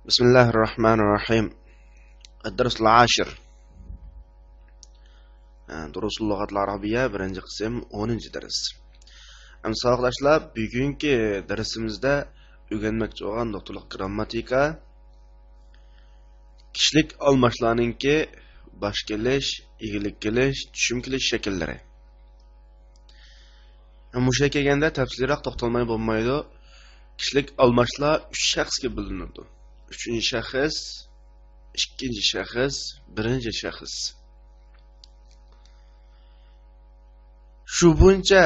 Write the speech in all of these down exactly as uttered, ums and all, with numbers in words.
بسم الله الرحمن الرحيم. الدرس العاشر. دروس اللغة العربية، birinchi qism, o'ninchi dars. Endi, ساۋاقداشلار، bugungi darsimizda o'rganmoqchi bo'lgan nuqtaliq grammatika, kishilik almashlarningki bosh kelish, egalik kelish, tushum kelish shakllari. Mushuga kelganda tafsilroq to'xtalmay bo'lmaydi. Kishilik almashlar uch shaxsga bo'linadi. Uchinchi shaxs, ikkinchi shaxs, birinchi shaxs. Shu bo'yicha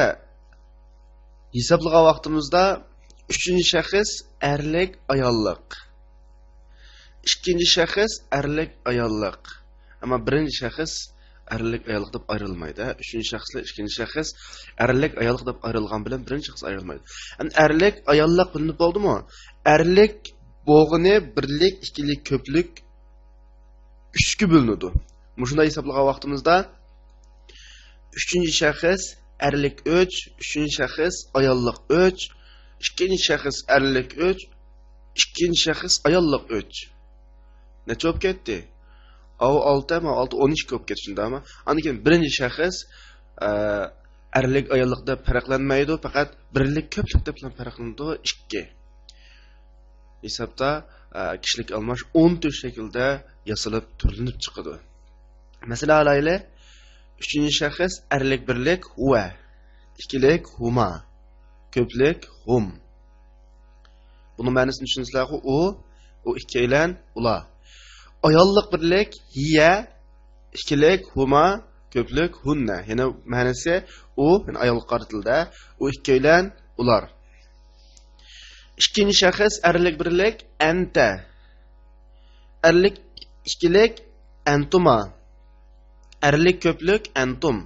hisoblagan vaqtimizda uchinchi shaxs erlik, ayollik. Ikkinchi shaxs erlik, ayollik. Ammo birinchi shaxs erlik, ayollik deb ayrilmaydi. Uchinchi shaxs bilan ikkinchi shaxs erlik, ayollik deb ayrilgan bilan birinchi shaxs ayrilmaydi. Endi erlik, ayollik bilinib bo'ldimi? Erlik bo'lg'ini birlik, ikkilik, ko'plik, uchga bo'linadi. Mushunday hisoblagan vaqtimizda uchinchi shaxs erlik uch, uchinchi shaxs ayollik uch, ikkinchi shaxs erlik uch, ikkinchi shaxs ayollik uch. Necha bo'lib ketdi? Av olti, ma olti, o'n ikki bo'lib ketdi, shundaqmi? Andan keyin birinchi shaxs, e, erlik, ayollik deb farqlanmaydi, faqat birlik, ko'plik deb farqlanadi, ikki. Hisobda, e, kishilik almash o'n to'rt shaklda yasalib, turlanib chiqadi. Masalan, alayli, uchinchi shaxs erlik birlik huwa, ikkilik huma, ko'plik hum. Buni ma'nosini tushunasizlar-ku, u, u ikkilan, ular. Ayollik birlik hiya, ikkilik huma, ko'plik hunna. Ya'ni ma'nosi u, ya'ni ayolga qaratildi. U ikkilan, ular. Ikkinchi shaxs erlik birlik anta. Erlik ikkilik antuma. Erlik ko'plik antum.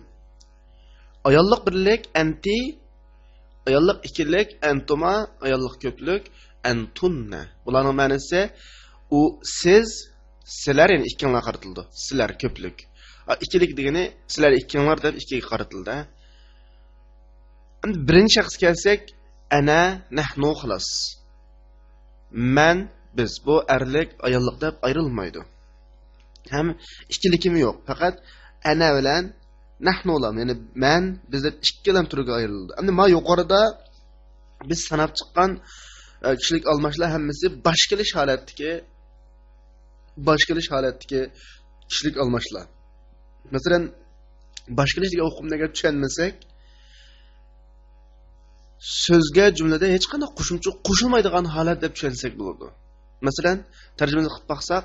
Ayollik birlik anti. Ayollik ikkilik antuma. Ayollik ko'plik antunna. Bularning ma'nosi u, siz, sizlar, ya'ni ikkinglar qaratildi. Sizlar ko'plik. A, ikkilik degani sizlar ikkinglar deb ikkiga qaratildi. Endi birinchi shaxsga kelsak, ana, nahnu, xolos. Man, biz. Bu erlik, ayollik deb ayrilmaydi. Ham ikkilik ham yo'q. Faqat ana bilan nahnu lam, ya'ni man, biz deb ikkilam turga ayrildi. Endi ma yuqorida biz sanab chiqqan, e, kishilik almashlar hammasi bosh kelish holatdagi, bosh kelish holatdagi kishilik almashlar. Masalan, bosh kelish degan uqumni agar tushunmasak, so'zga, jumlada hech qanday qo'shimcha qo'shilmaydigan holat deb tushunsak bo'ladi. Masalan, tarjima qilib baqsaq,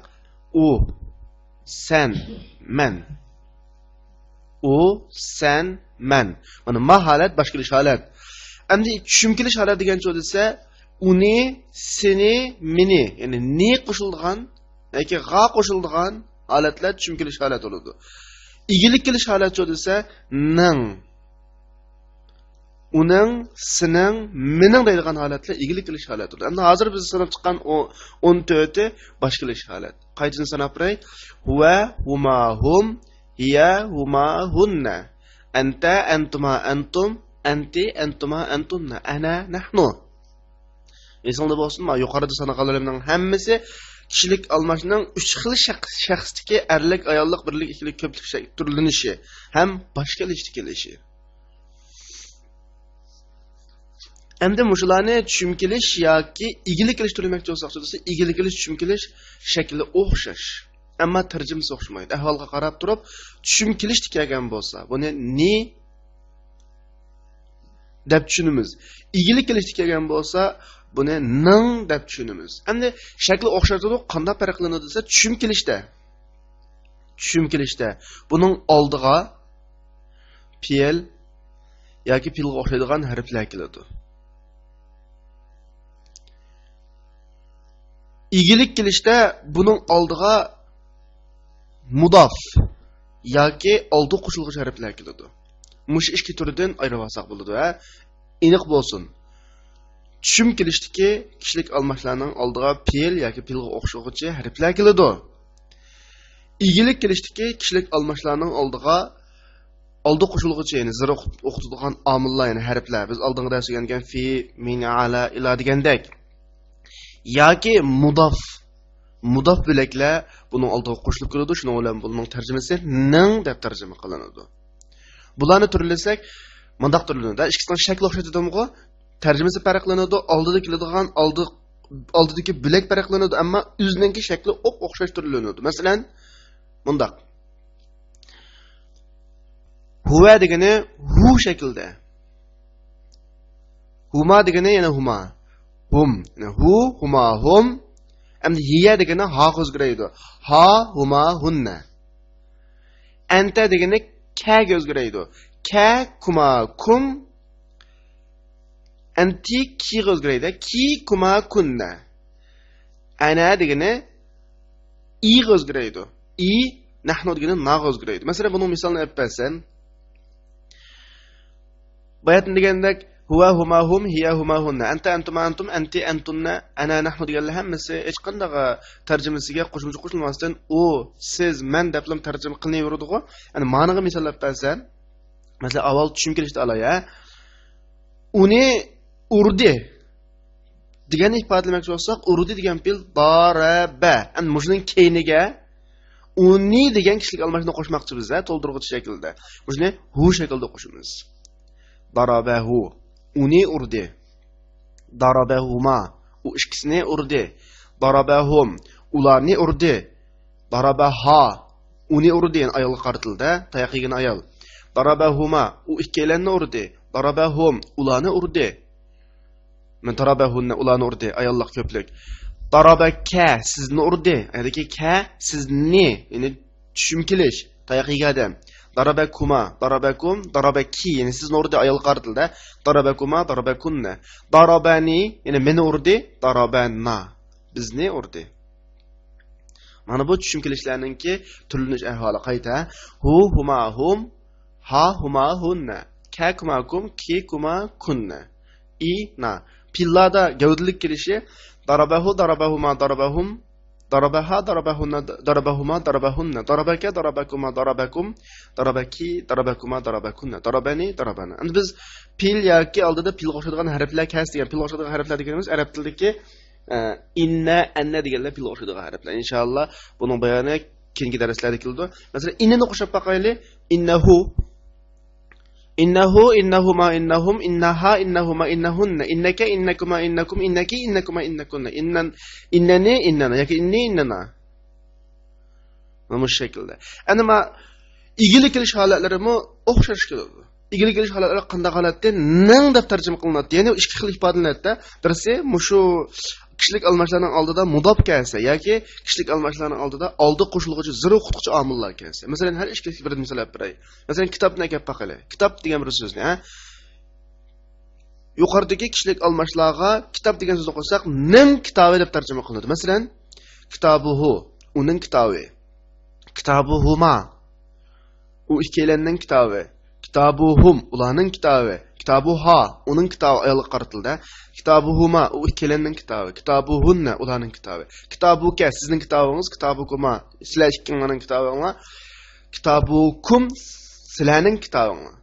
u, sen, men. U, sen, men. Mana, ma holat, bosh kelish holat. Endi tushum kelish holat degan joy desa, uni, seni, meni, ya'ni ni qo'shilgan yoki g'a qo'shilgan holatlar tushum kelish holat bo'ladi. Egalik kelish holat joy desa, ning, uning, sining, mening deydigan holatlar egalik kelish holati. Endi hozir biz sanab chiqqan o-, o'n to'rti bosh kelish holat. Qaytini sanab beray. Huwa, huma, hum, hiya, huma, hunna. Anta, antuma, antum, anti, antuma, antunna. Ana, nahnu. Esingda bo'lsin, ma yuqorida sanaganlarimning hammasi kishilik almashning uch xil shaxs-, shaxsdagi erlik, ayollik, birlik, ikkilik, ko'plik shak-, turlanishi ham bosh kelishda kelishi. Endi mushularni tushum kelish yoki egalik kelish turlamoqchi bo'lsaq, desa, egalik kelish, tushum kelish shakli o'xshash. Ammo tarjimasi o'xshamaydi. Ahvolga qarab turib, tushum kelishda kelgan bo'lsa, buni ni deb tushunamiz. Egalik kelishda kelgan bo'lsa, buni ning deb tushunamiz. Endi shakli o'xshash turib, qanday farqlanadi desa, tushum kelishda. Tushum kelishda buning oldiga fe'l yoki fe'lga o'xshaydigan harflar keladi. Egalik kelishda buning oldiga mudof yoki oldi qo'shilg'uchi harflar keladi. Mush ikki turidan ayirib olsak bo'ladi, ha? Aniq bo'lsin. Tushum kelishdiki kishilik almashlarning oldiga fe'l yoki fe'lga o'xshaguchi harflar keladi. Egalik kelishdiki kishilik almashlarning oldiga oldi qo'shilg'uchi, ya'ni zir o'qit-, o'qitadigan omillar, ya'ni harflar. Biz oldingi darsda o'rgangan fi, min, ala, ila degandek. Yoki mudof مۇداپ بۆلەكلەر بۇنىڭ ئالدىغا قوشۇلۇپ كېلىدۇ. شۇنىڭ بىلەن بۇنىڭ تەرجىمىسى نىڭ دەپ تەرجىمە قىلىنىدۇ. بۇلارنى تۈرلىسەك، مۇنداق تۈرلىنىدۇ. ئىككىسىنىڭ شەكلى ئوخشاش دېدىمغۇ؟ تەرجىمىسى پەرقلىنىدۇ. ئالدىدا كېلىدىغان، ئالدى، ئالدىدىكى بۆلەك پەرقلىنىدۇ، ئەمما ئۆزىنىڭكى شەكلى ئوخشاش تۈرلىنىدۇ. مەسىلەن، مۇنداق. ھۇۋە دېگىنى ھۇ شەكلىدە. ھۇما دېگىنى يەنە ھۇما. ھۇم. يەنى ھۇ، ھۇما، ھۇم. ئەمدى يىيە دېگىنى ھاغا ئۆزگىرەيدۇ. ھا، ھۇما، ھۇننە. ئەنتە دېگىنى كەگە ئۆزگىرەيدۇ. كە، كۇما، كۇم. ئەنتى كىغا ئۆزگىرەيدۇ. كى، كۇما، كۇننە. ئەنە دېگىنى ئىغا ئۆزگىرەيدۇ. ئى، نەھنۇ دېگىنى ناغا ئۆزگىرەيدۇ. مەسىلەن، بۇنىڭ مىسالىنى ئېلىپ بەرسەم، باياتىن دېگەندەك، ھۇۋە، ھۇما، ھۇم، ھىيە، ھۇما، ھۇننە. ئەنتە، ئەنتۇما، ئەنتۇم، ئەنتى، ئەنتۇننە، ئەنە، نەھنۇ دېگەنلەر ھەممىسى ھېچقانداق تەرجىمىسىگە قوشۇمچە قوشۇلماستىن، ئۇ، سىز، مەن دەپلا تەرجىمە قىلىنىۋېرىدىغۇ. يەنى مانىغا مىسال ئېلىپ بەرسەم، مەسىلەن، ئاۋۋال چۈشۈم كېلىشتە ئالاي، ھە. ئۇنى ئۇردى دېگەننى ئىپادىلىمەكچى بولساق، ئۇردى دېگەن پېئىل دارەبە. ئەمدى مۇشۇنىڭ كەينىگە ئۇنى دېگەن كىشىلىك ئالماشنى قوشماقچى بىز، ھە، تولدۇرغۇچ شەكىلدە. مۇشۇنى ھۇ شەكلىدە قوشىمىز. دارابەھۇ، ئۇنى ئۇردى. دارابەھۇما، ئۇ ئىككىسىنى ئۇردى. دارابەھۇم، ئۇلارنى ئۇردى. دارابەھا، ئۇنى ئۇردى، يەنى ئايالغا قارىتىلدى، تاياق يېگەن ئايال. دارابەھۇما، ئۇ ئىككىيلەننى ئۇردى. دارابەھۇم، ئۇلارنى ئۇردى. مەن دارابەھۇننە، ئۇلارنى ئۇردى، ئاياللىق كۆپلۈك. دارابەكە، سىزنى ئۇردى. ئەدىكى كە، سىزنى، يەنى چۈشۈم كېلىش، تاياق يېگەن ئادەم. دارابەكۇما، دارابەكۇم، دارابەكى، يەنى سىزنى ئۇردى، ئايالغا قارىتىلدى. دارابەكۇما، دارابەكۇننە. دارابەنى، يەنى مېنى ئۇردى، دارابەنا، بىزنى ئۇردى. مانا بۇ چۈشۈم كېلىشلەرنىڭكى تۈرلىنىش ئەھۋالى قايتا. ھۇ، ھۇما، ھۇم، ھا، ھۇما، ھۇننە. كە، كۇما، كۇم، كى، كۇما، كۇننە. ئى، نا. پېئىللاردا گەۋدىلىك كېلىشى. دارابەھۇ، دارابەھۇما، دارابەھۇم، دارابەھا، دارابەھۇننە، دارابەھۇما، دارابەھۇننە. دارابەكە، دارابەكۇما، دارابەكۇم، دارابەكى، دارابەكۇما، دارابەكۇننە. دارابەنى، دارابەنا. ئەمدى بىز پېئىل ياكى ئالدىدا پېئىلغا ئوخشايدىغان ھەرپلەر كەلسە دېگەن، پېئىلغا ئوخشايدىغان ھەرپلەر دېگىنىمىز ئەرەب تىلىدىكى ئە، ئىننە، ئەننە دېگەنلەر پېئىلغا ئوخشايدىغان ھەرپلەر. ئىنشائاللا، بۇنىڭ بايانى كېيىنكى دەرسلەردە كېلىدۇ. مەسىلەن، ئىننىنى قوشۇپ باقايلى. ئىننەھۇ. ئىننەھۇ، ئىننەھۇما، ئىننەھۇم، ئىننەھا، ئىننەھۇما، ئىننەھۇننە. ئىننەكە، ئىننەكۇما، ئىننەكۇم، ئىننەكى، ئىننەكۇما، ئىننەكۇننە. ئىننەن-، ئىننەنى، ئىننەنا. ياكى ئىننى، ئىننەنا. مانا مۇشۇ شەكىلدە. ئەنە ما ئىگىلى كېلىش ھالەتلىرىمۇ ئوخشاش كېلىدۇ. ئىگىلى كېلىش ھالەتلىرى قانداق ھالەتتە نىڭ دەپ تەرجىمە قىلىناتتى؟ يەنى ئىككى خىل ئىپادىلىنەتتى. بىرسى مۇشۇ كىشىلىك ئالماشلارنىڭ ئالدىدا مۇداپ كەلسە ياكى كىشىلىك ئالماشلارنىڭ ئالدىدا ئالدى قوشۇلغۇچى زېرو قۇتقۇچى ئامىللار كەلسە. مەسىلەن، ھەر ئىككىلىسىگە بىر مىسال ئېلىپ بېرەي. مەسىلەن، كىتابنى ئەكەپ باقايلى. كىتاب دېگەن بىر سۆزنى، ھە؟ يۇقىرىدىكى كىشىلىك ئالماشلارغا كىتاب دېگەن سۆزنى قوشساق، نىڭ كىتابى دەپ تەرجىمە قىلىنىدۇ. مەسىلەن، كىتابۇھۇ، ئۇنىڭ كىتابى. كىتابۇھۇما، ئۇ ئىككىيلەننىڭ كىتابى. كىتابۇھۇم، ئۇلارنىڭ كىتابى. كىتابۇھا، ئۇنىڭ كىتابى، ئايالغا قارىتىلدى. كىتابۇھۇما، ئۇ ئىككىيلەننىڭ كىتابى. كىتابۇھۇننە، ئۇلارنىڭ كىتابى. كىتابۇكە، سىزنىڭ كىتابىڭىز. كىتابۇكۇما، سىلەر ئىككىڭلارنىڭ كىتابىڭلار. كىتابۇكۇم، سىلەرنىڭ كىتابىڭلار.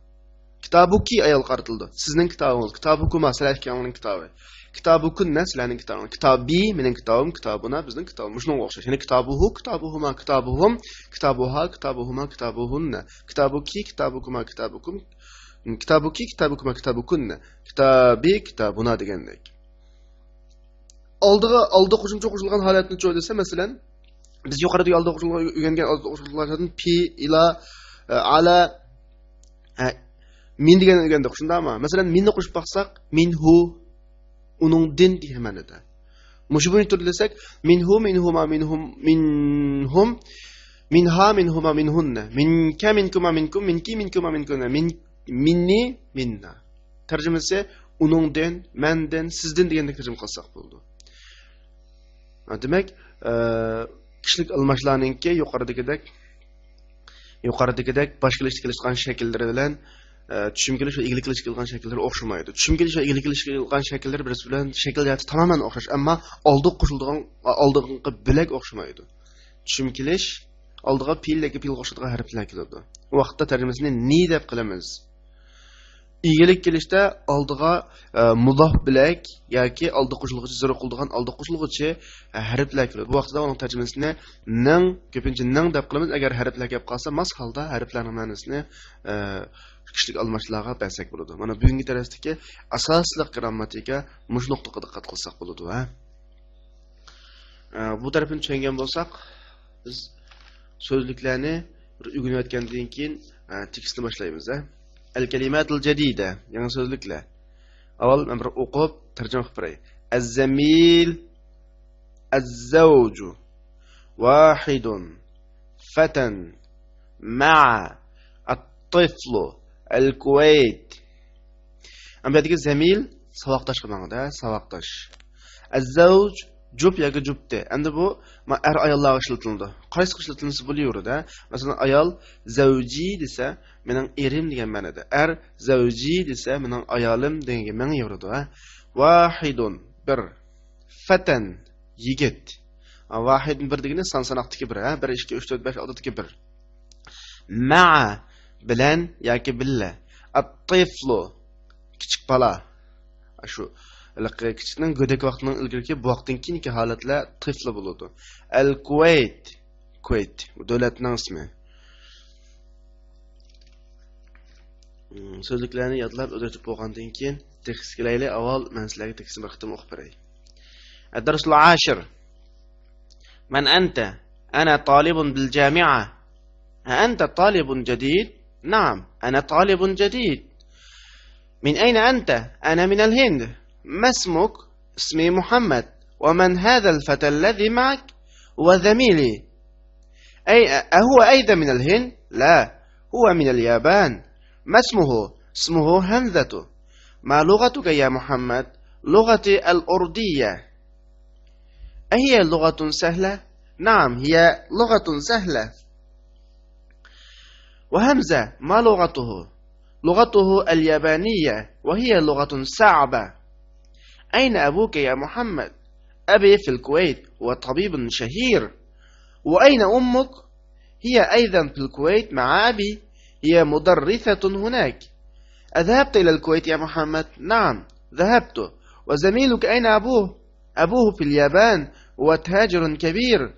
كىتابۇكى ئايالغا قارىتىلىدۇ. سىزنىڭ كىتابىڭىز. كىتابۇكۇما، سىلەر ئىككىڭلارنىڭ كىتابى. كىتابۇكۇننە، سىلەرنىڭ كىتابىڭلار. كىتابى، مېنىڭ كىتابىم، كىتابۇنا، بىزنىڭ كىتابىمىز. مۇشۇنىڭغا ئوخشاش. يەنى كىتابۇھۇ، كىتابۇھۇما، كىتابۇھۇم، كىتابۇھا، كىتابۇھۇما، كىتابۇھۇننە. كىتابۇكى، كىتابۇكۇما، كىتابۇكۇم، كىتابۇكى، كىتابۇكۇما، كىتابۇكۇننە. كىتابى، كىتابۇنا دېگەندەك. ئالدىغا، ئالدى قوشۇمچە قوشۇلغان ھالەتنى چۆ دېسە، مەسىلەن، بىز يۇقىرىدىكى ئالدى قوشۇلغان، ئۆگەنگەن ئالدى قوشۇلغان ھالەتتىن پى، ئىلا، ئە، ئالا، ئە، مىن دېگەننى ئۆگەندۇق، شۇنداقمۇ؟ مەسىلەن، مىننى قوشۇپ باقساق، مىنھۇ، ئۇنىڭدىن دېگەن مەنىدە. مۇشۇ بويىچە تۈرلىسەك، مىنھۇ، مىنھۇما، مىنھۇم، مىنھۇم، مىنھا، مىنھۇما، مىنھۇننە. مىنكە، مىنكۇما، مىنكۇم، مىنكى، مىنكۇما، مىنكۇننە. مىن، مىننى، مىننا. تەرجىمىسى ئۇنىڭدىن، مەندىن، سىزدىن دېگەندەك تەرجىمە قىلساق بولىدۇ. دېمەك، ئە، كىشىلىك ئالماشلارنىڭكى يۇقىرىدىكىدەك، يۇقىرىدىكىدەك باش كېلىشتە كېلىشىدىغان شەكىللىرى بىلەن، ئە، چۈشۈم كېلىش ۋە ئىگىلىك كېلىشتە كېلىدىغان شەكىللىرى ئوخشىمايدۇ. چۈشۈم كېلىش ۋە ئىگىلىك كېلىشتە كېلىدىغان شەكىللىرى بىرسى بىلەن شەكىل جەھەتتە تامامەن ئوخشاش، ئەمما ئالدىغا قوشۇلىدىغان، ئالدىغا بۆلەك ئوخشىمايدۇ. چۈشۈم كېلىش ئالدىغا پېئىل ياكى پېئىلغا ئوخشايدىغان ھەرپلەر كېلىدۇ. ئۇ ۋاقىتتا تەرجىمىسىنى نى دەپ قىلىمىز. ئىگىلىك كېلىشتە ئالدىغا، ئە، مۇزاف بىلەك ياكى ئالدى قوشۇلغۇچى، جەر قىلىدىغان ئالدى قوشۇلغۇچى، ئە، ھەرپلەر كېلىدۇ. بۇ ۋاقىتتا ئۇنىڭ تەرجىمىسىنى نىڭ، كۆپىنچە نىڭ دەپ قىلىمىز. ئەگەر ھەرپلەر كەپ قالسا، ماس ھالدا ھەرپلەرنىڭ مەنىسىنى، ئە، كىشىلىك ئالماشلارغا بەرسەك بولىدۇ. مانا بۈگۈنكى دەرستىكى ئاساسلىق گىرامماتىكا مۇشۇ نۇقتىغا دىققەت قىلساق بولىدۇ، ھە. ئە، بۇ تەرىپىنى چۈشەنگەن بولساق، بىز سۆزلۈكلەرنى بىر ئۆگىنىۋەتكەندىن كېيىن، ئە، تېكىستنى باشلايمىز، ھە. الكلمات الجديدة، يېڭى سۆزلۈكلەر. ئاۋۋال مەن بىر ئوقۇپ، تەرجىمە قىلىپ بېرەي. الزميل، الزوج، واحد، فتى، مع، الطفل، الكويت. ئەمما بۇ يەردىكى زەمىل ساۋاقداشقا ماڭىدۇ، ساۋاقداش. ئەززەۋج، جۈپ ياكى جۈپتى. ئەمدى بۇ، ما، ئەر ئاياللارغا ئىشلىتىلىدۇ. قايسىغا ئىشلىتىلسە بولۇۋېرىدۇ. مەسىلەن، ئايال زەۋجى دېسە، مېنىڭ ئېرىم دېگەن مەنىدە. ئەر زەۋجى دېسە، مېنىڭ ئايالىم دېگەنگە مېڭىۋېرىدۇ، ھە. ۋاھىدۇن، بىر. فەتەن، يىگىت. ھە، ۋاھىدۇن بىر دېگىنى سان ساناقتىكى بىر، ھە. بىر، ئىككى، ئۈچ، تۆت، بەش، ئالتىدىكى بىر. مەئە، بىلەن ياكى بىللە. ئەتطىفلۇ، كىچىك بالا. شۇ ھېلىقى كىچىكنىڭ گۆدەك ۋاقتىنىڭ ئىلگىرىكى، بۇ ۋاقىتتىن كېيىنكى ھالەتلەر تىفلى بولىدۇ. ئەل كۇۋەيت، كۇۋەيت، بۇ دۆلەتنىڭ ئىسمى. مم، سۆزلۈكلەرنى يادلاپ ئۆزلىشىپ بولغاندىن كېيىن تېكىستكە كېلەيلى. ئاۋۋال مەن سىلەرگە تېكىستنى بىر قېتىم ئوقۇپ بېرەي. الدرس العاشر. من أنت؟ أنا طالب بالجامعة. أأنت طالب جديد؟ نعم، أنا طالب جديد. من أين أنت؟ أنا من الهند. ما اسمك؟ اسمي محمد. ومن هذا الفتى الذي معك؟ هو زميلي. أي، أهو أيضا من الهند؟ لا، هو من اليابان. ما اسمه؟ اسمه همزة. ما لغتك يا محمد؟ لغتي الأردية. أهي لغة سهلة؟ نعم، هي لغة سهلة. وهمزة، ما لغته؟ لغته اليابانية، وهي لغة صعبة. أين أبوك يا محمد؟ أبي في الكويت، هو طبيب شهير. وأين أمك؟ هي أيضا في الكويت مع أبي، هي مدرسة هناك. أذهبت إلى الكويت يا محمد؟ نعم، ذهبت. وزميلك أين أبوه؟ أبوه في اليابان، هو تاجر كبير.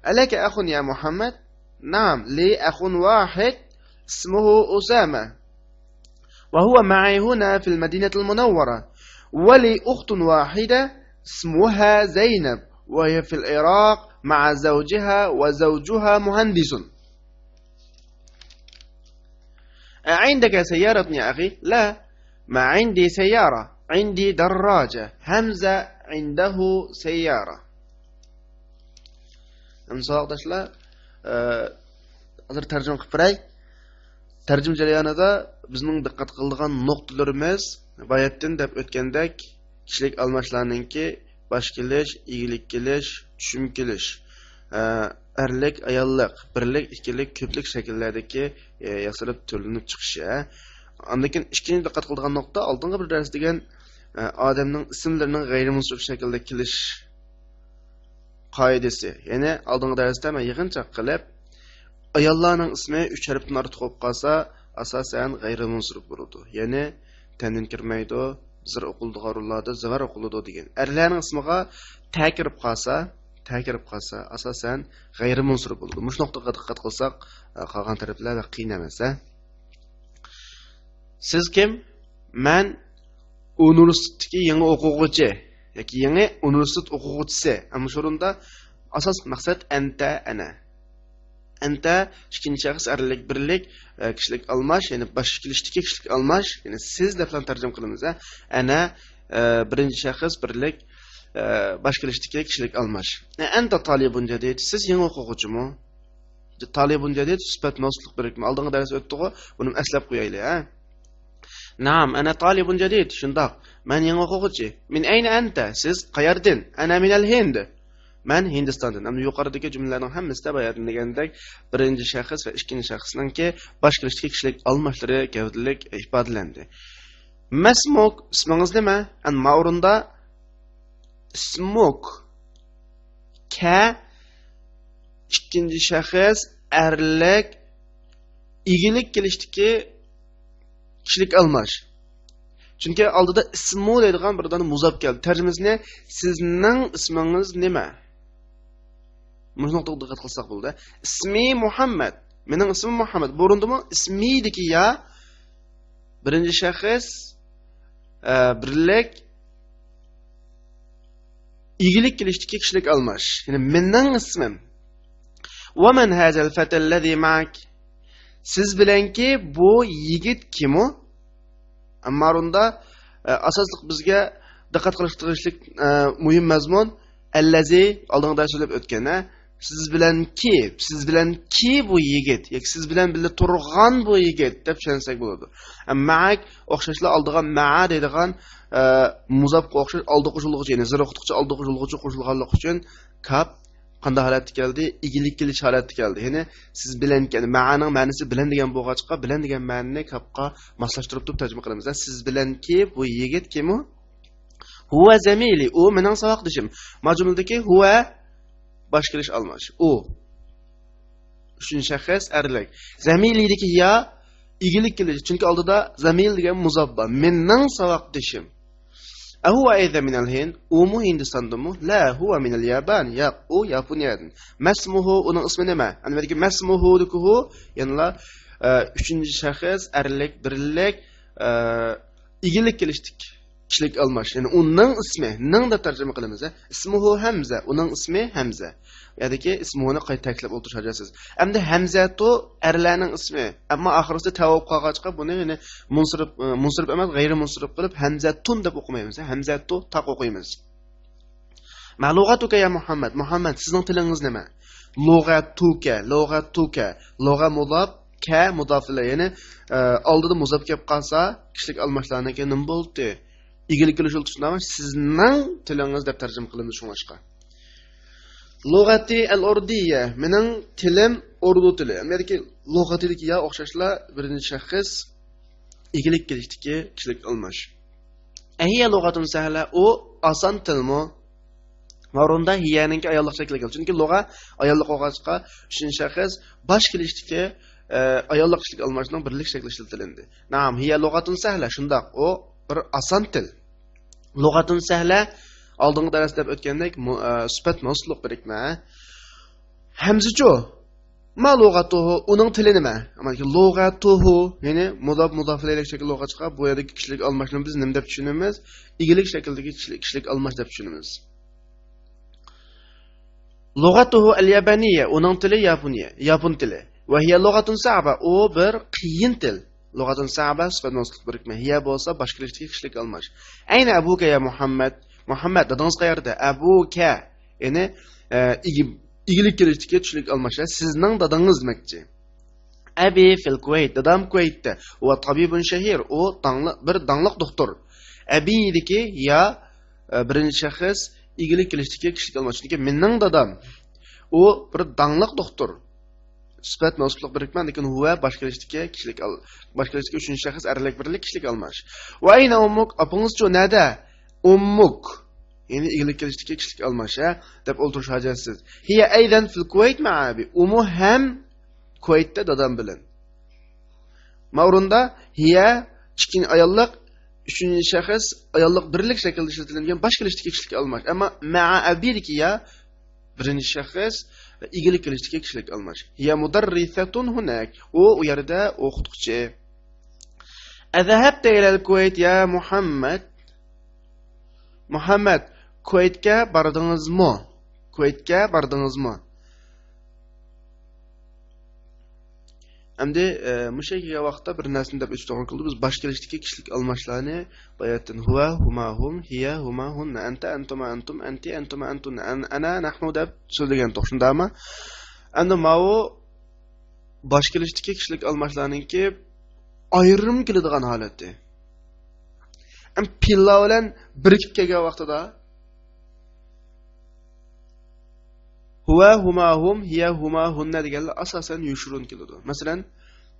ألك أخ يا محمد؟ نعم، لي أخ واحد اسمه أسامة، وهو معي هنا في المدينة المنورة، ولي أخت واحدة اسمها زينب، وهي في العراق مع زوجها، وزوجها مهندس. أعندك سيارة يا أخي؟ لا، ما عندي سيارة، عندي دراجة. همزة عنده سيارة. ئەمدى ساۋاقداشلار، ئە، ھازىر تەرجىمە قىلىپ بېرەي. تەرجىمە جەريانىدا بىزنىڭ دىققەت قىلىدىغان نۇقتىلىرىمىز باياتتىن دەپ ئۆتكەندەك، كىشىلىك ئالماشلارنىڭكى باش كېلىش، ئىگىلىك كېلىش، چۈشۈم كېلىش، ئە، ئەرلىك، ئاياللىق، بىرلىك، ئىككىلىك، كۆپلۈك شەكىللەردىكى، ئە، ياسىلىپ تۈرلىنىپ چىقىشى. ئاندىن كېيىن ئىككىنچى دىققەت قىلىدىغان نۇقتا، ئالدىنقى بىر دەرس دېگەن، ئە، ئادەمنىڭ ئىسىملىرىنىڭ غەيرىي مۇنسىرىپ شەكىلدە كېلىش قائىدىسى. يەنى ئالدىنقى دەرستە مەن يىغىنچاق قىلىپ، ئاياللارنىڭ ئىسمى ئۈچ ھەرپتىن ئارتۇق بولۇپ قالسا، ئاساسەن غەيرىي مۇنسىرىپ بولىدۇ. يەنى تەنۋىن كىرمەيدۇ، زىر ئوقۇلىدىغان ئورۇنلاردا زىۋەر ئوقۇلىدۇ دېگەن. ئەرلەرنىڭ ئىسمىغا تە كىرىپ قالسا، تە كىرىپ قالسا، ئاساسەن غەيرىي مۇنسىرىپ بولىدۇ. مۇشۇ نۇقتىغا دىققەت قىلساق، ئە، قالغان تەرەپلەر بەك قىيىن ئەمەس، ھە؟ سىز كىم؟ مەن ئۇنىۋېرسىتېتتىكى يېڭى ئوقۇغۇچى ياكى يېڭى ئۇنىۋېرسىتېت ئوقۇغۇچىسى. ئەمما شۇ ئورۇندا ئاساسلىق مەقسەت ئەنتە، ئەنە. ئەنتە ئىككىنچى شەخس ئەرلىك بىرلىك، ئە، كىشىلىك ئالماش، يەنى باش كېلىشتىكى كىشىلىك ئالماش، يەنى سىز دەپلا تەرجىمە قىلىمىز، ھە. ئەنە، ئە، بىرىنچى شەخس بىرلىك، ئە، باش كېلىشتىكى كىشىلىك ئالماش. ئەنتە تالىبۇن جەدىد، سىز يېڭى ئوقۇغۇچىمۇ؟ تالىبۇن جەدىد سۈپەت مەۋسۇپلۇق بىرىكمە. ئالدىنقى دەرس ئۆتتىغۇ، بۇنى ئەسلەپ قويايلى، ھە؟ نەئەم، ئەنە تالىبۇن جەدىد. شۇنداق، مەن يېڭى ئوقۇغۇچى. مىن ئەينە ئەنتە؟ سىز قەيەردىن؟ ئەنە مىنەل ھىند. مەن ھىندىستاندىن. ئەمدى يۇقىرىدىكى جۈملىلەرنىڭ ھەممىسىدە باياتىن دېگەندەك بىرىنچى شەخس ۋە ئىككىنچى شەخسنىڭكى باش كېلىشتىكى كىشىلىك ئالماشلىرى گەۋدىلىك ئىپادىلەندى. مەسمۇك، ئىسمىڭىز نېمە؟ ئەن ما ئورۇندا ئىسمۇك. كە، ئىككىنچى شەخس، ئەرلىك، ئىگىلىك كېلىشتىكى كىشىلىك ئالماش. چۈنكى ئالدىدا ئىسمۇ دەيدىغان بىر دانە مۇزاپ كەلدى. تەرجىمىسىنى، سىزنىڭ ئىسمىڭىز نېمە؟ مۇشۇ نۇقتىغا دىققەت قىلساق بولىدۇ. ئىسمى مۇھەممەد. مېنىڭ ئىسمىم مۇھەممەد. بۇرۇندىمۇ ئىسمىدىكى يا بىرىنچى شەخس، ئە، بىرلىك، ئىگىلىك كېلىشتىكى كىشىلىك ئالماش. يەنى مېنىڭ ئىسمىم. ومن هذا الفتى الذي معك؟ سىز بىلەنكى بۇ يىگىت كىم ئۇ؟ ئەمما بۇندا، ئە، ئاساسلىق بىزگە دىققەت قىلىش تېگىشلىك، ئە، مۇھىم مەزمۇن، الذي، ئالدىنقىدا سۆزلەپ ئۆتكەن، ھە؟ سىز بىلەنكى، سىز بىلەنكى بۇ يىگىت، ياكى سىز بىلەن بىللە تۇرغان بۇ يىگىت دەپ چۈشەنسەك بولىدۇ. ئە، مەئەك ئوخشاشلا ئالدىغا مەئە دەيدىغان، ئە، مۇزاپقا ئوخشاش ئالدى قوشۇلغۇچى، يەنى زېر ئوقۇتقۇچە ئالدى قوشۇلغۇچى قوشۇلغانلىقى ئۈچۈن كاپ قانداق ھالەتتە كەلدى؟ ئىگىلىك كېلىش ھالەتتە كەلدى. يەنى سىز بىلەنكى، يەنى مەئەنىڭ مەنىسى بىلەن دېگەن بولغاچقا، بىلەن دېگەن مەنىنى كاپقا ماسلاشتۇرۇپ تۇرۇپ تەرجىمە قىلىمىز. سىز بىلەنكى بۇ يىگىت كىم ئۇ؟ ھۇۋە زەمىلى، ئۇ مېنىڭ ساۋاقدىشىم. ما جۈملىدىكى ھۇۋە باش كېلىش ئالماش. ئۇ. ئۈچىنچى شەخس ئەرلىك. زەمىلىدىكى يا ئىگىلىك كېلىش. چۈنكى ئالدىدا زەمىل دېگەن مۇزاپ بار. مېنىڭ ساۋاقدىشىم. ئەھۇۋە ئەيزەن مىنەل ھىند؟ ئۇمۇ ھىندىستاندىنمۇ؟ لا، ھۇۋە مىنەل يابان. ياق، ئۇ ياپونىيەدىن. مەسمۇھۇ، ئۇنىڭ ئىسمى نېمە؟ ئەنۋەردىكى مەسمۇھۇدىكى ھۇ، يەنىلا، ئە، ئۈچىنچى شەخس ئەرلىك بىرلىك، ئە، ئىگىلىك كېلىشتىك كىشىلىك ئالماش. يەنى ئۇنىڭ ئىسمى، نىڭ دەپ تەرجىمە قىلىمىز، ھە؟ ئىسمۇھۇ ھەمزە، ئۇنىڭ ئىسمى ھەمزە. بۇ يەردىكى ئىسمۇھۇنى قايتا تەكىتلەپ ئولتۇرۇش ھاجەتسىز. ئەمدى ھەمزەتۇ ئەرلەرنىڭ ئىسمى. ئەمما ئاخىرىسى تە بولۇپ قالغاچقا، بۇنى يەنى مۇنسىرىپ، ئە، مۇنسىرىپ ئەمەس، غەيرىي مۇنسىرىپ قىلىپ، ھەمزەتۇن دەپ ئوقۇمايمىز، ھە؟ ھەمزەتۇ تاق ئوقۇيمىز. ما لغتك يا محمد؟ مۇھەممەد، سىزنىڭ تىلىڭىز نېمە؟ لۇغەتۇكە، لۇغەتۇكە. لۇغە مۇزاپ، كە مۇزاپ ئىلەيھ. يەنى، ئە، ئالدىدا مۇزاپ كەپ قالسا، كىشىلىك ئالماشلارنىڭكى نېمە بولدى؟ ئىگىلىك كېلىش ئولتۇرۇشىدا سىزنىڭ تىلىڭىز دەپ تەرجىمە قىلىمىز شۇڭلاشقا. لۇغەتى ئەل ئۇردىيە، مېنىڭ تىلىم ئۇردۇ تىلى. ئەمدى لۇغەتىدىكى يا ئوخشاشلا بىرىنچى شەخس ئىگىلىك كېلىشتىكى كىشىلىك ئالماش. ئەھىيە لۇغەتۇن سەھلە، ئۇ ئاسان تىلمۇ؟ ماۋرۇندا ھىيەنىڭكى ئاياللىق شەكلى كەلدى. چۈنكى لۇغە ئاياللىق بولغاچقا، ئۈچىنچى شەخس باش كېلىشتىكى، ئە، ئاياللىق كىشىلىك ئالماشنىڭ بىرلىك شەكلى ئىشلىتىلدى. نەئەم، ھىيە لۇغەتۇن سەھلە، شۇنداق، ئۇ بىر ئاسان تىل. لۇغەتۇن سەھلە، ئالدىنقى دەرستە دەپ ئۆتكەندەك، مۇ-، ئە، سۈپەت مەۋسۇپلۇق بىرىكمە. ھەمزىچۇ؟ ما لۇغەتۇھۇ، ئۇنىڭ تىلى نېمە؟ ئەمما لۇغەتۇھۇ، يەنى مۇزاپ، مۇزاپ ئىلەيھلىك شەكىل بولغاچقا، بۇ يەردىكى كىشىلىك ئالماشنى بىز نېمە دەپ چۈشىنىمىز؟ ئىگىلىك شەكلىدىكى كىشىلىك، كىشىلىك ئالماش دەپ چۈشىنىمىز. لۇغەتۇھۇ ئەل يابانىيە، ئۇنىڭ تىلى ياپونىيە، ياپون تىلى. ۋە ھىيە لۇغەتۇن سەئبە، ئۇ بىر قىيىن تىل. لۇغەتۇن سەئبە، سۈپەت مەۋسۇپلۇق بىرىكمە. ھىيە بولسا باش كېلىشتىكى كىشىلىك ئالماش. ئەينە ئەبۇكە يا مۇھەممەد؟ مۇھەممەد، دادىڭىز قەيەردە؟ ئەبۇكە، يەنى، ئە، ئىگە-، ئىگىلىك كېلىشتىكى كىشىلىك ئالماش. سىزنىڭ دادىڭىز دېمەكچى. ئەبى فىل كۇۋەيت، دادام كۇۋەيتتە. ۋە تەبىبۇن شەھىر، ئۇ داڭلىق، بىر داڭلىق دوختۇر. ئەبىدىكى يا، ئە، بىرىنچى شەخس ئىگىلىك كېلىشتىكى كىشىلىك ئالماش. چۈنكى مېنىڭ دادام، ئۇ بىر داڭلىق دوختۇر. سۈپەت مەۋسۇپلۇق بىرىكمە، لېكىن ھۇۋە باش كېلىشتىكى كىشىلىك ئال-، باش كېلىشتىكى ئۈچىنچى شەخس ئەرلىك بىرلىك كىشىلىك ئالماش. ۋە ئەينە ئۇممۇك؟ ئاپىڭىزچۇ؟ نەدە؟ ئۇممۇك. يەنى ئىگىلىك كېلىشتىكى كىشىلىك ئالماش، ھە؟ دەپ ئولتۇرۇش ھاجەتسىز. ھىيە ئەيزەن فىل كۇۋەيت مەئە ئەبى. ئۇمۇ ھەم كۇۋەيتتە دادام بىلەن. ماۋرۇندا ھىيە ئىككىنچى ئاياللىق، ئۈچىنچى شەخس ئاياللىق بىرلىك شەكلىدە ئىشلىتىلگەن باش كېلىشتىكى كىشىلىك ئالماش. ئەمما مەئە ئەبىدىكى يا بىرىنچى شەخس ئىگىلىك كېلىشتىكى كىشىلىك ئالماش. ھىيە مۇدەررىسەتۇن ھۇنەك. ئۇ، ئۇ يەردە ئوقۇتقۇچى. ئەزەھەبتە ئىلەل كۇۋەيت يا مۇھەممەد؟ مۇھەممەد، كۇۋەيتكە باردىڭىزمۇ؟ كۇۋەيتكە باردىڭىزمۇ؟ ئەمدى، ئە، مۇشۇ يەرگە كەلگەن ۋاقىتتا بىر نەرسىنى دەپ ئۆتۈش توغرا كېلىدۇ. بىز باش كېلىشتىكى كىشىلىك ئالماشلارنى باياتىن ھۇۋە، ھۇما، ھۇم، ھىيە، ھۇما، ھۇننا، ئەنتە، ئەنتۇما، ئەنتۇم، ئەنتى، ئەنتۇما، ئەنتۇننا، ئەن-، ئەنە، نەھنۇ دەپ سۆزلىگەنتۇق، شۇنداقمۇ؟ ئەمدى ماۋۇ باش كېلىشتىكى كىشىلىك ئالماشلارنىڭكى ئايرىم كېلىدىغان ھالىتى. ئەم، پېئىللار بىلەن بىرىكىپ كەلگەن ۋاقتىدا ھۇۋە، ھۇما، ھۇم، ھىيە، ھۇما، ھۇننا دېگەنلەر ئاساسەن يوشۇرۇن كېلىدۇ. مەسىلەن،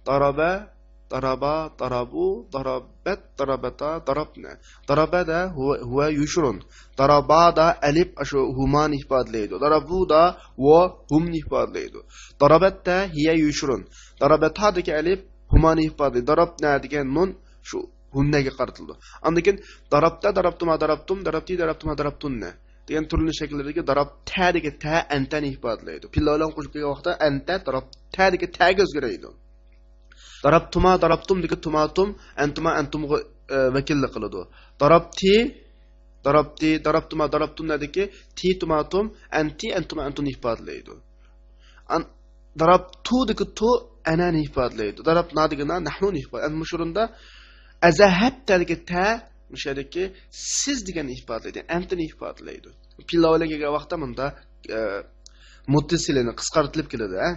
دارابە، دارابا، دارابۇ، دارابەت، دارابەتا، دارابنە. دارابەدە ھۇۋە، ھۇۋە يوشۇرۇن. دارابادا ئەلىپ ئاشۇ ھۇمانى ئىپادىلەيدۇ. دارابۇدا ۋا ھۇمنى ئىپادىلەيدۇ. دارابەتتە ھىيە يوشۇرۇن. دارابەتادىكى ئەلىپ ھۇمانى ئىپادىلەيدۇ. دارابنە دېگەن نۇن شۇ ھۇننەگە قارىتىلىدۇ. ئاندىن كېيىن دارابتا، دارابتۇما، دارابتۇم، دارابتى، دارابتىما، دارابتۇننە دېگەن تۈرلىنىش شەكىللىرىدىكى دارابتەدىكى تە ئەنتەنى ئىپادىلەيدۇ. پىللالان قوشۇپ كەلگەن ۋاقىتتا ئەنتە دارابتەدىكى تەگە ئۆزگىرەيدۇ. دارابتۇما، دارابتۇمدىكى تۇماتۇم ئەنتۇما، ئەنتۇمغا، ئە، ۋەكىللىك قىلىدۇ. دارابتى، دارابتى، دارابتۇما، دارابتۇننەدىكى تى تۇماتۇم ئەنتى، ئەنتۇما، ئەنتۇنى ئىپادىلەيدۇ. ئان-، دارابتۇدىكى تۇ ئەنەنى ئىپادىلەيدۇ. دارابنا دېگەن نەھنۇنى ئىپادىلەيدۇ. ئەمما مۇشۇ ئورۇندا ئەزەھەبتەدىكى تە مۇشۇ يەردىكى سىز دېگەننى ئىپادىلەيدۇ. ئەنتىنى ئىپادىلەيدۇ. پىللالان كەلگەن ۋاقىتتا مۇندا، ئە، مۇتتىسىلىنى قىسقارتىلىپ كېلىدۇ، ھە؟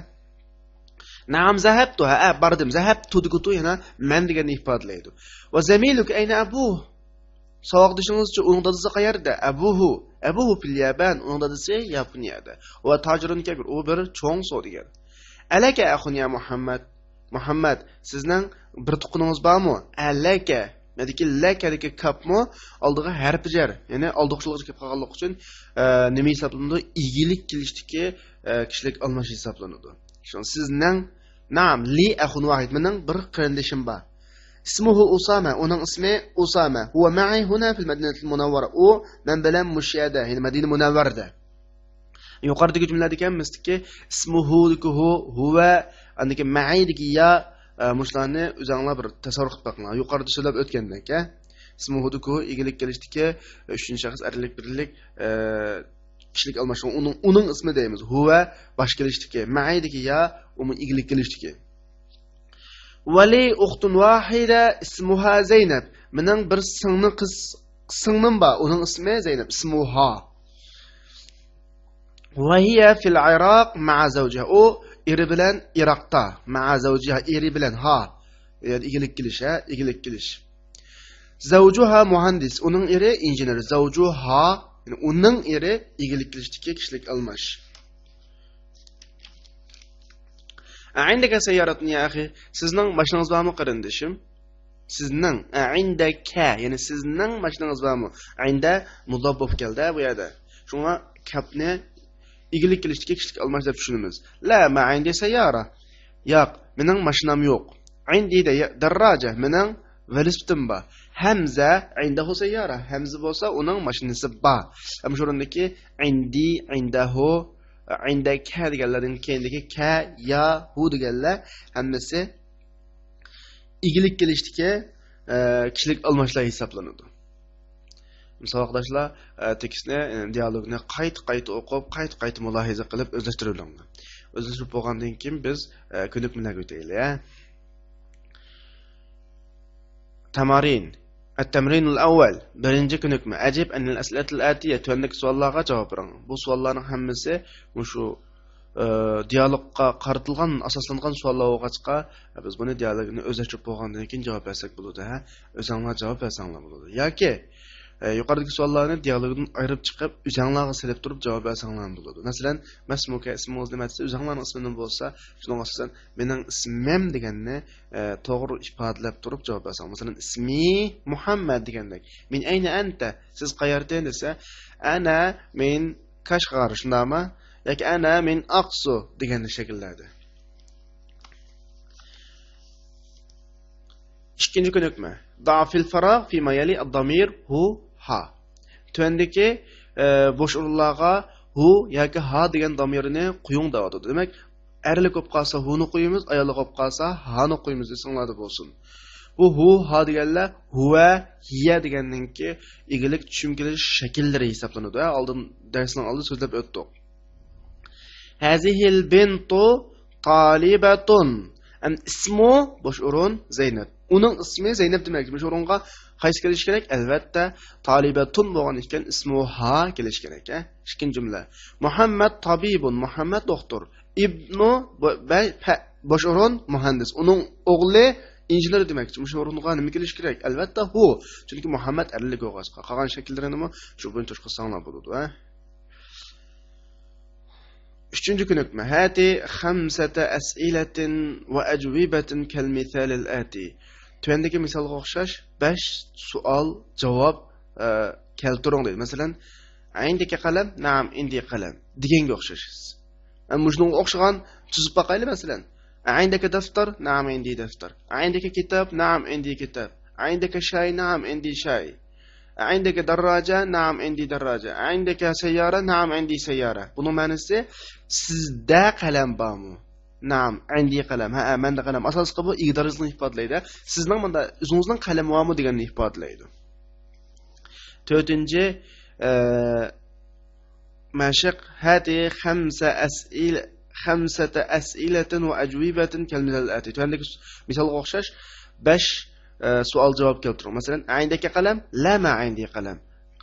نەئەم زەھەبتۇ، ھە، باردىم. زەھەبتۇدىكى تۇ يەنە مەن دېگەننى ئىپادىلەيدۇ. ۋە زەمىلۇكە ئەينە ئەبۇ؟ ساۋاقدىشىڭىزچۇ، ئۇنىڭ دادىسى قەيەردە؟ ئەبۇھۇ، ئەبۇھۇ پىل يابان، ئۇنىڭ دادىسى ياپونىيەدە. ۋە تاجىرۇن كەبىر، ئۇ بىر چوڭ سودىگەر. ئەلەكە ئەخۇن يا مۇھەممەد؟ مۇھەممەد، سىزنىڭ بىر تۇغقىنىڭىز بارمۇ؟ ئەلەكە. مەدىكى لەكەدىكى كاپمۇ ئالدىغا ھەرپى جەر، يەنى ئالدىغۇچىلىققا كېلىپ قالغانلىقى ئۈچۈن، ئە، نېمە ھېسابلىنىدۇ؟ ئىگىلىك كېلىشتىكى، ئە، كىشىلىك ئالماش ھېسابلىنىدۇ. شۇڭا سىزنىڭ، نەئەم، لى ئەخۇن ۋاھىد، مېنىڭ بىر قېرىندىشىم بار. ئىسمۇھۇ ئۇسامە، ئۇنىڭ ئىسمى ئۇسامە. ھۇۋە مەئى ھۇنا فىل مەدىنەتىل مۇنەۋۋەرە. ئۇ مەن بىلەن مۇشۇ يەردە، يەنى مەدىنە مۇنەۋۋەردە. يۇقىرىدىكى جۈملىلەردىكى ھەممىسىدىكى ئىسمۇھۇدىكى ھۇ، ھۇۋە، ئاندىكى مەئىدىكى يا، ئە، مۇشۇلارنى ئۆزەڭلار بىر تەسەۋۋۇر قىلىپ بېقىڭلار. يۇقىرىدا سۆزلەپ ئۆتكەندەك، ئە، ئىسمۇھۇدىكى ھۇ ئىگىلىك كېلىشتىكى، ئە، ئۈچىنچى شەخس ئەرلىك بىرلىك، ئە، كىشىلىك ئالماشتۇرغان ئۇنىڭ، ئۇنىڭ ئىسمى دەيمىز. ھۇۋە باش كېلىشتىكى، مەئىدىكى يا، ئۇمۇ ئىگىلىك كېلىشتىكى. ۋەلى ئۇختۇن ۋاھىدە ئىسمۇھا زەينەب. مېنىڭ بىر سىڭلى قىز، سىڭلىم بار. ئۇنىڭ ئىسمى زەينەب. ئىسمۇھا. ۋەھىيە فىل ئىراق مەئە زەۋجىھا. ئۇ ئېرى بىلەن ئىراقتا. مەئە زەۋجىھا، ئېرى بىلەن. ھا. يەنى ئىگىلىك كېلىش، ھە؟ ئىگىلىك كېلىش. زەۋجۇھا مۇھەندىس. ئۇنىڭ ئېرى ئىنژېنېر. زەۋجۇھا، يەنى ئۇنىڭ ئېرى ئىگىلىك كېلىشتىكى كىشىلىك ئالماش. ئەئىندەكە سەييارەتۇن يا ئەخى؟ سىزنىڭ ماشىنىڭىز بارمۇ، قېرىندىشىم؟ سىزنىڭ، ئەئىندەكە، يەنى سىزنىڭ ماشىنىڭىز بارمۇ؟ ئەئىندە مۇزاپ بولۇپ كەلدى بۇ يەردە. شۇڭا كەپنى ئىگىلىك كېلىشتىكى كىشىلىك ئالماش دەپ چۈشىنىمىز. لا، ما ئەئىندى سەييارە. ياق، مېنىڭ ماشىنام يوق. ئەئىندى دە-، دەرراجە، مېنىڭ ۋېلىسىپىتىم بار. ھەمزە ئەئىندەھۇ سەييارە. ھەمزە بولسا ئۇنىڭ ماشىنىسى بار. ئەمما شۇ ئورۇندىكى ئەئىندى، ئەئىندەھۇ، ئەئىندەكە دېگەنلەردىن كېيىندىكى كە، يا، ھۇ دېگەنلەر ھەممىسى ئىگىلىك كېلىشتىكى، ئە، كىشىلىك ئالماشلار ھېسابلىنىدۇ. ساۋاقداشلار، ئە، تېكىستنى، ئە، دىيالوگنى قايتا-قايتا ئوقۇپ، قايتا-قايتا مۇلاھىزە قىلىپ ئۆزلەشتۈرۈۋېلىڭلار. ئۆزلەشتۈرۈپ بولغاندىن كېيىن بىز، ئە، كۆنۈكمىلەرگە ئۆتەيلى، ھە. تەمارىن. ئەتتەمرىنۇل ئەۋۋەل. بىرىنچى كۆنۈكمە. ئەجىب ئەنىل ئەسئىلەتىل ئەتىيە. تۆۋەندىكى سوئاللارغا جاۋاب بېرىڭ. بۇ سوئاللارنىڭ ھەممىسى مۇشۇ، ئە، دىيالوگقا قارىتىلغان، ئاساسلانغان سوئاللار بولغاچقا، بىز بۇنى دىيالوگنى ئۆزلەشتۈرۈپ بولغاندىن كېيىن جاۋاب بەرسەك بولىدۇ، ھە. ئۆزۈڭلار جاۋاب بەرسەڭلار بولىدۇ. ياكى، ئە، يۇقىرىدىكى سوئاللارنى دىيالوگدىن ئايرىپ چىقىپ، ئۆزەڭلارغا سېلىپ تۇرۇپ جاۋاب بەرسەڭلارمۇ بولىدۇ. مەسىلەن، مەسمۇكە، ئىسمىڭىز نېمە دېسە، ئۆزەڭلارنىڭ ئىسمى نېمە بولسا، شۇنىڭغا ئاساسەن، مېنىڭ ئىسمىم دېگەننى، ئە، توغرا ئىپادىلەپ تۇرۇپ جاۋاب بەرسەڭ. مەسىلەن، ئىسمى مۇھەممەد دېگەندەك. مىن ئەينە ئەنتە؟ سىز قەيەردىن دېسە، ئەنە مىن كاشغار، شۇنداقمۇ؟ ياكى ئەنە مىن ئاقسۇ دېگەندەك شەكىللەردە. ئىككىنچى كۆنۈكمە. ضع في الفراغ فيما يلي الضمير هو، ها. تۆۋەندىكى، ئە، بوش ئورۇنلارغا ھۇ ياكى ھا دېگەن دامىرنى قويۇڭ دەۋاتىدۇ. دېمەك، ئەرلىك بولۇپ قالسا ھۇنى قويىمىز، ئاياللىق بولۇپ قالسا ھانى قويىمىز دېسەڭلاردا بولسۇن. بۇ ھۇ، ھا دېگەنلەر ھۇۋە، ھىيە دېگەننىڭكى ئىگىلىك چۈشۈمچىلىك شەكىللىرى ھېسابلىنىدۇ. ھە، ئالدىن، دەرسنىڭ ئالدىدا سۆزلەپ ئۆتتۇق. ھازىھىل بىنتۇ تالىبەتۇن. ئەمدى ئىسمۇ، بوش ئورۇن، زەينەپ. ئۇنىڭ ئىسمى زەينەپ دېمەكچى. مۇشۇ ئورۇنغا قايسى كېلىشى كېرەك؟ ئەلۋەتتە، تالىبەتۇن بولغان ئىكەن، ئىسمۇ ھا كېلىشى كېرەك، ھە؟ ئىككىنچى جۈملە. مۇھەممەد تابىبۇن، مۇھەممەد دوختۇر. ئىبنۇ، بو-، بە-، پە-، بوش ئورۇن، مۇھەندىس. ئۇنىڭ ئوغلى ئىنژېنېر دېمەكچى. مۇشۇ ئورۇنغا نېمە كېلىشى كېرەك؟ ئەلۋەتتە، ھۇ. چۈنكى مۇھەممەد ئەرلىك بولغاچقا. قالغان شەكىللىرىنىمۇ شۇ بويىچە قىلساڭلار بولىدۇ، ھە؟ ئۈچىنچى كۆنۈكمە. ھاتى خەمسەتە ئەسئىلەتىن ۋە ئەجۋىبەتىن كەل مىسالىل ئاتى. تۆۋەندىكى مىسالغا ئوخشاش بەش سوئال، جاۋاب، ئە، كەلتۈرۈڭ دەيدۇ. مەسىلەن، ئەئىندىكە قەلەم؟ نەئەم، ئىندى قەلەم دېگەنگە ئوخشاش. ئە، مۇشۇنىڭغا ئوخشىغان تۈزۈپ باقايلى، مەسىلەن. ئەئىندەكە دەفتەر؟ نەئەم، ئىندى دەفتەر. ئەئىندەكە كىتاب؟ نەئەم، ئىندى كىتاب. عندك شاي؟ نعم، عندي شاي. عندك دراجة؟ نعم، عندي دراجة. عندك سيارة؟ نعم، عندي سيارة. بۇنىڭ مەنىسى، سىزدە قەلەم بارمۇ؟ نعم، عندي قلم. ھە، مەندە قەلەم. ئاساسلىقى بۇ ئىگىدارچىلىقنى ئىپادىلەيدۇ. سىزنىڭ مۇندا ئۆزىڭىزنىڭ قەلىمى بارمۇ دېگەننى ئىپادىلەيدۇ. تۆتىنچى، ئە، مەشىق، هاته خمسة أسئلة، خمسة أسئلة وأجوبة كالمثال الآتي. تۆۋەندىكى مىسالغا ئوخشاش بەش، ئە، سوئال جاۋاب كەلتۈرۈڭ. مەسىلەن، عندك قلم؟ لا، ما عندي قلم.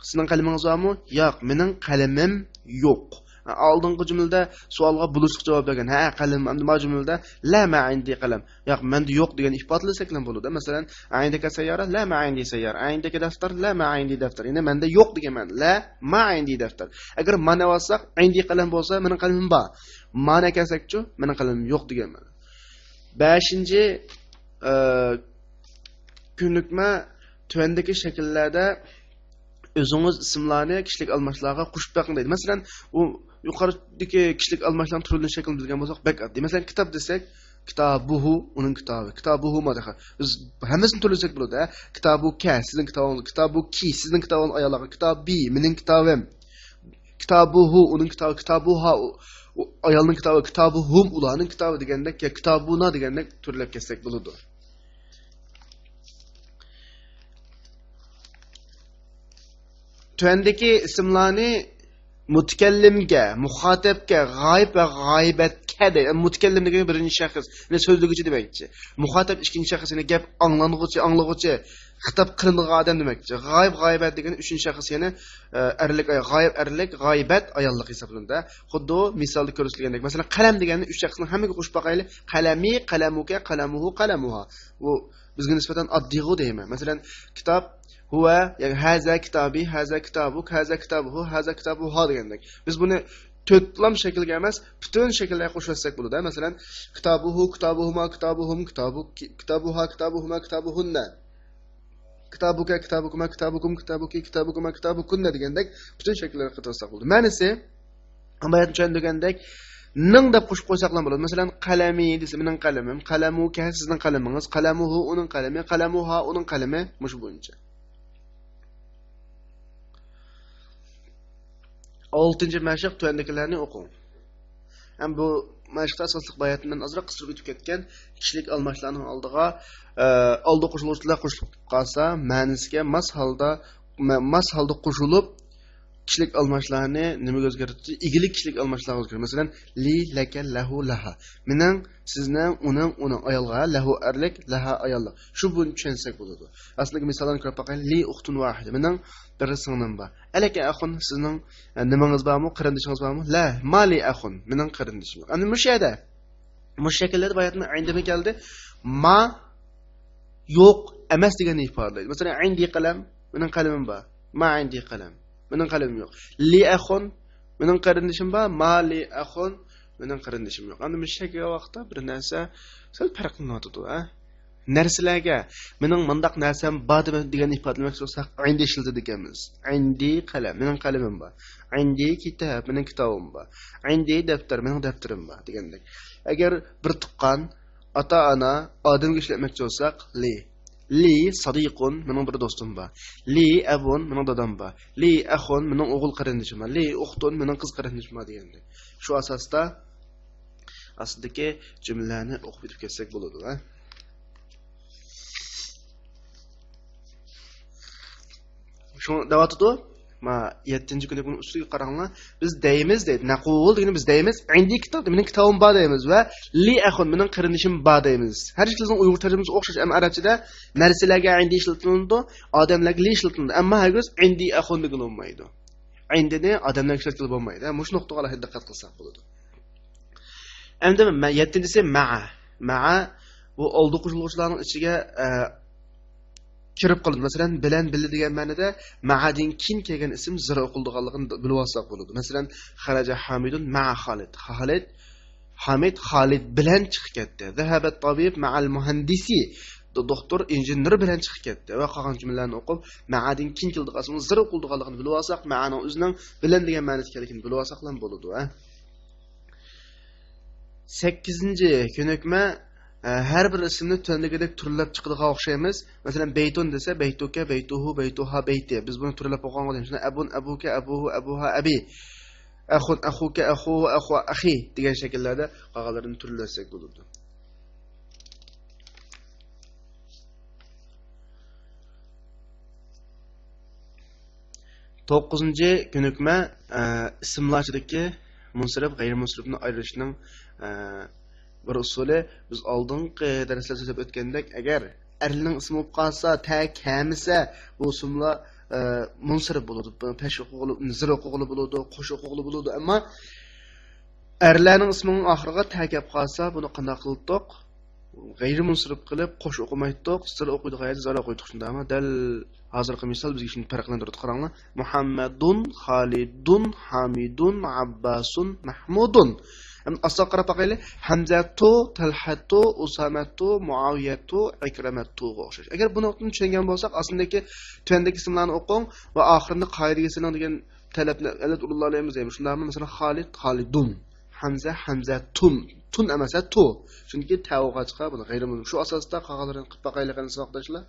سىزنىڭ قەلىمىڭىز بارمۇ؟ ياق، مېنىڭ قەلىمىم يوق. ئالدىنقى جۈملىدە سوئالغا بولۇشلۇق جاۋاب بەرگەن. ھە، قەلىم. ئەمدى ما جۈملىدە لا، ما عندي قلم. ياق، مەندە يوق دېگەننى ئىپادىلىسەكلا بولىدۇ. مەسىلەن، عندك سيارة؟ لا، ما عندي سيارة. عندك دفتر؟ لا، ما عندي دفتر. يەنى مەندە يوق دېگەن مەنە. لا، ما عندي دفتر. ئەگەر مانى ئالساق، عندي قلم بولسا، مېنىڭ قەلىمىم بار. مانى كەلسەكچۇ، مېنىڭ قەلىمىم يوق دېگەن مەنە. بەشىنچى، ئە، كۆنۈكمە، تۆۋەندىكى شەكىللەردە ئۆزىڭىز ئىسىملارنى كىشىلىك ئالماشلارغا قوشۇپ بېقىڭ دەيدۇ. مەسىلەن، ئۇ يۇقىرىدىكى كىشىلىك ئالماشلارنىڭ تۈرلىنىش شەكلىنى بىلگەن بولساق، بەك ئاددىي. مەسىلەن، كىتاب دېسەك، كىتابۇھۇ، ئۇنىڭ كىتابى. كىتابۇھۇما دېسەك، بىز ھەممىسىنى تۈرلىسەك بولىدۇ، ھە؟ كىتابۇكە، سىزنىڭ كىتابىڭىز. كىتابۇكى، سىزنىڭ كىتابىڭىز ئاياللارغا. كىتابى، مېنىڭ كىتابىم. كىتابۇھۇ، ئۇنىڭ كىتابى. كىتابۇھا، ئۇ، ئۇ ئايالنىڭ كىتابى. كىتابۇھۇم، ئۇلارنىڭ كىتابى دېگەندەك، يا كىتابۇنا دېگەندەك تۈرلەپ كەتسەك بولىدۇ. تۆۋەندىكى ئىسىملارنى مۇتەكەللىمگە، مۇخاتەبكە، غايىب ۋە غايىبەتكە دەيدۇ. مۇتەكەللىم دېگىنى بىرىنچى شەخس، يەنى سۆزلىگۈچى دېمەكچى. مۇخاتەب ئىككىنچى شەخس، يەنى گەپ ئاڭلانغۇچى، ئاڭلىغۇچى، خىتاب قىلىنىدىغان ئادەم دېمەكچى. غايىب، غايىبەت دېگىنى ئۈچىنچى شەخس، يەنى، ئە، ئەرلىك ئايال. غايىب ئەرلىك، غايىبەت ئاياللىق ھېسابلىنىدۇ. خۇددى مىسالدا كۆرسىتىلگەندەك. مەسىلەن، قەلەم دېگەننى ئۈچ شەخسنىڭ ھەممىگە قوشۇپ باقايلى. قەلەمى، قەلەمۇكە، قەلەمۇھۇ، قەلەمۇھا. بۇ بىزگە نىسبەتەن ئاددىيغۇ دەيمەن. مەسىلەن، كىتاب، ھۇۋە، ياكى ھازا كىتابى، ھازا كىتابۇك، ھازا كىتابۇھۇ، ھازا كىتابۇھا دېگەندەك. بىز بۇنى تۆتلام شەكىلگە ئەمەس، پۈتۈن شەكىللەرگە قوشۇۋەتسەك بولىدۇ. مەسىلەن، كىتابۇھۇ، كىتابۇھۇما، كىتابۇھۇم، كىتابۇكى، كىتابۇھا، كىتابۇھۇما، كىتابۇھۇننا. كىتابۇكە، كىتابۇكۇما، كىتابۇكۇم، كىتابۇكى، كىتابۇكۇما، كىتابۇكۇننا دېگەندەك پۈتۈن شەكىللەرگە قېتىۋەتسەق بولىدۇ. مەنىسى، ئەمما باياتىن چۈشەندۈرگەندەك، نىڭ دەپ قوشۇپ قويساقلا بولىدۇ. مەسىلەن، قەلەمى دېسە، مېنىڭ قەلىمىم، قەلەمۇكە، سىزنىڭ قەلىمىڭىز، قەلەمۇھۇ، ئۇنىڭ قەلىمى، قەلەمۇھا، ئۇنىڭ قەلىمى، مۇشۇ بويىچە. ئالتىنچى مەشىق، تۆۋەندىكىلەرنى ئوقۇڭ. ھەم بۇ مەشىقتە ئاساسلىق باياتىن مەن ئازراق قىستۇرۇپ ئۆتۈپ كەتكەن كىشىلىك ئالماشلارنىڭ ئالدىغا، ئە، ئالدى قوشۇلغۇچىلار قوشۇلۇپ قالسا، مەنىسىگە ماس ھالدا، مە-، ماس ھالدا قوشۇلۇپ، كىشىلىك ئالماشلارنى نېمىگە ئۆزگەرتتى؟ ئىگىلىك كىشىلىك ئالماشلارغا ئۆزگەرتتى. مەسىلەن، لى، لەكە، لەھۇ، لەھا. مېنىڭ، سىزنىڭ، ئۇنىڭ، ئۇنىڭ. ئايالغا، لەھۇ ئەرلىك، لەھا ئاياللىق. شۇ بويىچە چۈشەنسەك بولىدۇ. ئاستىدىكى مىساللارنى كۆرۈپ باقايلى. لى ئۇختۇن ۋاھىدە. مېنىڭ بىر سىڭلىم بار. ئەلەكە ئەخۇن، سىزنىڭ، ئە، نېمىڭىز بارمۇ؟ قېرىندىشىڭىز بارمۇ؟ لە، ما لى ئەخۇن. مېنىڭ قېرىندىشىم يوق. ئەمدى مۇشۇ يەردە، مۇشۇ شەكىللەردە باياتمۇ ئەيندىمۇ كەلدى. ما يوق ئەمەس دېگەننى ئىپادىلەيدۇ. مەسىلەن، ئەيندى قەلەم، مېنىڭ قەلىمىم بار. ما ئەيندى قەلەم، مېنىڭ قەلىمىم يوق. لى ئەخۇن، مېنىڭ قېرىندىشىم بار. ما لى ئەخۇن، مېنىڭ قېرىندىشىم يوق. ئەمدى مۇشۇ شەكىلگە ۋاقىتتا بىر نەرسە سەل پەرقلىنىۋاتىدۇ، ھە؟ نەرسىلەرگە، مېنىڭ مۇنداق نەرسەم بار دېگەننى ئىپادىلىمەكچى بولساق، ئەيندى ئىشلىتىدىكەنمىز. ئەيندى قەلەم، مېنىڭ قەلىمىم بار. ئەيندى كىتاب، مېنىڭ كىتابىم بار. ئەيندى دەپتەر، مېنىڭ دەپتىرىم بار دېگەندەك. ئەگەر بىر تۇغقان، ئاتا-ئانا، ئادەمگە ئىشلەتمەكچى بولساق، لى. لى سادىقۇن، مېنىڭ بىر دوستۇم بار. لى ئەبۇن، مېنىڭ دادام بار. لى ئەخۇن، مېنىڭ ئوغۇل قېرىندىشىم بار. لى ئۇختۇن، مېنىڭ قىز قېرىندىشىم بار دېگەندەك. شۇ ئاساستا ئاستىدىكى جۈملىلەرنى ئوقۇپ ئۆتۈپ كەتسەك بولىدۇ، ھە؟ شۇڭا دەۋاتىدۇ. ما، يەتتىنچى كۈنى بۇنىڭ ئۈستىگە قاراڭلار. بىز دەيمىز دەيدۇ. نەقۇل دېگىنى بىز دەيمىز. ئەيندى كىتاب، مېنىڭ كىتابىم بار دەيمىز. ۋە لى ئەخۇن، مېنىڭ قېرىندىشىم بار دەيمىز. ھەر ئىككىلىسىنىڭ ئۇيغۇر تەرجىمىسى ئوخشاش. ئەمما ئەرەبچىدە نەرسىلەرگە ئەيندى ئىشلىتىلىدۇ، ئادەملەرگە لى ئىشلىتىلىدۇ. ئەمما ھەرگىز ئەيندى ئەخۇن دېگىلى بولمايدۇ. ئەيندىنى ئادەملەرگە ئىشلەتكىلى بولمايدۇ. مۇشۇ نۇقتىغا ئالاھىدە دىققەت قىلساق بولىدۇ. ئەمدى مە-، يەتتىنچىسى مەئە. مەئە، بۇ ئالدى قوشۇلغۇچىلارنىڭ ئىچىگە، ئە، كىرىپ قالىدۇ. مەسىلەن، بىلەن، بىللە دېگەن مەنىدە مەئەدىن كېيىن كەلگەن ئىسىم زىرا ئوقۇلىدىغانلىقىنى بىلىۋالساق بولىدۇ. مەسىلەن، خەرەجە ھامىدۇن مەئە خالىد. خالىد، ھامىد خالىد بىلەن چىقىپ كەتتى. زەھەبەت تابىب مەئەل مۇھەندىسى. دو-، دوختۇر، ئىنژېنېر بىلەن چىقىپ كەتتى. ۋە قالغان جۈملىلەرنى ئوقۇپ، مەئەدىن كېيىن كېلىدىغان ئىسمىنىڭ زىرا ئوقۇلىدىغانلىقىنى بىلىۋالساق، مەئەنىڭ ئۆزىنىڭ بىلەن دېگەن مەنىدە ئىكەنلىكىنى بىلىۋالساقلا بولىدۇ، ھە. سەككىزىنچى كۆنۈكمە، ئە، ھەر بىر ئىسىمنى تۆۋەندىكىدەك تۈرلەپ چىقىدىغان ئوخشايمىز. مەسىلەن، بەيتۇن دېسە، بەيتۇكە، بەيتۇھۇ، بەيتۇھا، بەيتى. بىز بۇنى تۈرلەپ ئوقۇغان بولىمىز. شۇنداق، ئەبۇن، ئەبۇكە، ئەبۇھۇ، ئەبۇھا، ئەبى. ئەخۇن، ئەخۇكە، ئەخۇھۇ، ئەخۇ، ئەخى دېگەن شەكىللەردە قالغانلىرىنى تۈرلەتسەك بولىدۇ. توققۇزىنچى كۆنۈكمە، ئە، ئىسىملار ئىچىدىكى مۇنسىرىپ، غەيرىي مۇنسىرىپنى ئايرىشنىڭ، ئە، بىر ئۇسۇلى، بىز ئالدىنقى دەرسلەردە سۆزلەپ ئۆتكەندەك، ئەگەر ئەرلىنىڭ ئىسمى بولۇپ قالسا، تە كەلمىسە، بۇ ئىسىملار، ئە، مۇنسىرىپ بولىدۇ. پەش ئوقۇغىلى، زىر ئوقۇغىلى بولىدۇ، قوش ئوقۇغىلى بولىدۇ. ئەمما ئەرلەرنىڭ ئىسمىنىڭ ئاخىرىغا تە كەپ قالسا، بۇنى قانداق قىلدۇق؟ غەيرىي مۇنسىرىپ قىلىپ، قوش ئوقۇمايتتۇق، زىر ئوقۇيدىغان يەردە زىر ئوقۇيتتۇق، شۇنداقمۇ؟ دەل ھازىرقى مىسال بىزگە شۇنى پەرقلەندۈرىدۇ. قاراڭلار، مۇھەممەدۇن، خالىدۇن، ھامىدۇن، ئابباسۇن، مەھمۇدۇن. ئەمدى ئاستىغا قاراپ باقايلى. ھەمزەتۇ، تەلھەتۇ، ئۇسامەتۇ، مۇئاۋىيەتۇ، ئەكرەمەتۇغا ئوخشاش. ئەگەر بۇ نۇقتىنى چۈشەنگەن بولساق، ئاستىدىكى، تۆۋەندىكى ئىسىملارنى ئوقۇڭ ۋە ئاخىرىنى قائىدىگە سېلىڭ دېگەن تەلەپنى ئەلۋەتتە ئورۇنلايمىز دەيمىز. شۇنداقمۇ؟ مەسىلەن، خالىد، خالىدۇن، ھەمزە، ھەمزەتۇن، تۇن ئەمەس، ھە، تۇ. چۈنكى تە بولغاچقا بۇنى غەيرىي مۇنسىرىپ. شۇ ئاساستا قالغانلىرىنى قىلىپ باقايلى قېنى، ساۋاقداشلار.